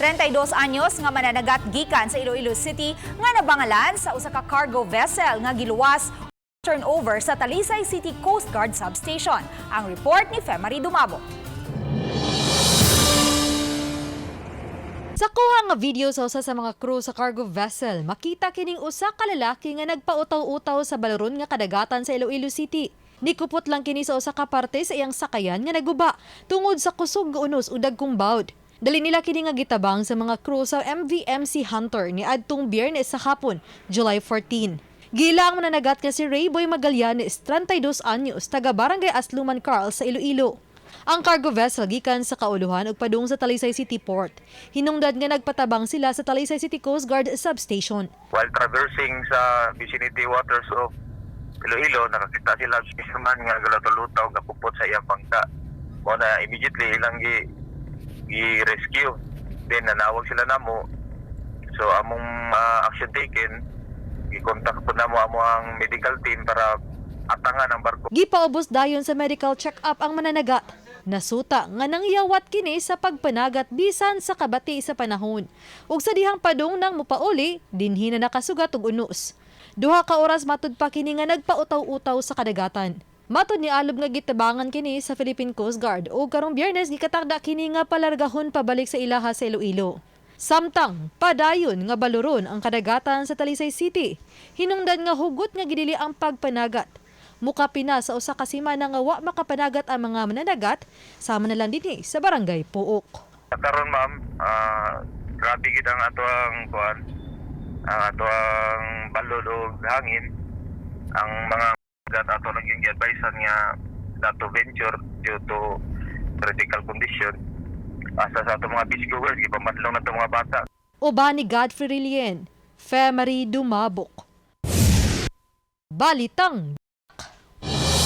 32 anyos nga mananagat gikan sa Iloilo City nga nabangalan sa usa ka cargo vessel nga giluwas turnover sa Talisay City Coast Guard Substation. Ang report ni Femary Dumabo. Sa kuha nga video sa usa sa mga crew sa cargo vessel, makita kining usa ka lalaki nga nagpautaw-utaw sa baloron nga kadagatan sa Iloilo City. Nikupot lang kini sa usa ka parte sa iyang sakayan nga naguba tungod sa kusog nga unos ug dagkong bawd. Dali nila kini nga gitabang sa mga crew sa MVMC Hunter ni adtong Biyernes sa hapon, July 14. Gila ang mananagat nga si Rayboy Magallanes, 32 anyos, taga Barangay Asluman Carl sa Iloilo. Ang cargo vessel gikan sa kauluhan ug padung sa Talisay City Port. Hinungdan nga nagpatabang sila sa Talisay City Coast Guard Substation. While traversing sa vicinity waters of Iloilo, nakakita sila og fisherman nga galatulutaw nga kupot sa iyang bangka. Mao na immediately ilang gi rescue. Then nanawag sila namo. So among action taken, gi-contact po namo amo ang medical team para atangan ang barko. Gipaubos dayon sa medical check-up ang mananagat. Nasuta nga nangyawat kini sa pagpanagat bisan sa kabati sa panahon. Ug sa dihang padung nang mupauli, dinhi na nakasugat og unos. 2 ka oras matud pa kini nga nagpautaw-utaw sa kadagatan. Matud ni Alob nga gitabangan kini sa Philippine Coast Guard ug karong Biyernes gikatakda kini nga palargahon pabalik sa ilaha sa Iloilo. Samtang padayon nga baloron ang kadagatan sa Talisay City. Hinungdan nga hugot nga gidili ang pagpanagat. Mukapina sa 1 ka semana nga wa makapanagat ang mga mananagat, sama na lang dinhi sa Barangay Pook. Sa karon, ma'am, grabe gid ang ato ang kuan, ang ato ang balod og hangin. Ang mga gat ato lang yung gi-advisean nga not to venture due to critical condition. Asa sa ato mga beach goers, gipamadlong na to mga bata. Uban ni Godfrey Rilien, Femary Dumabok. Balitang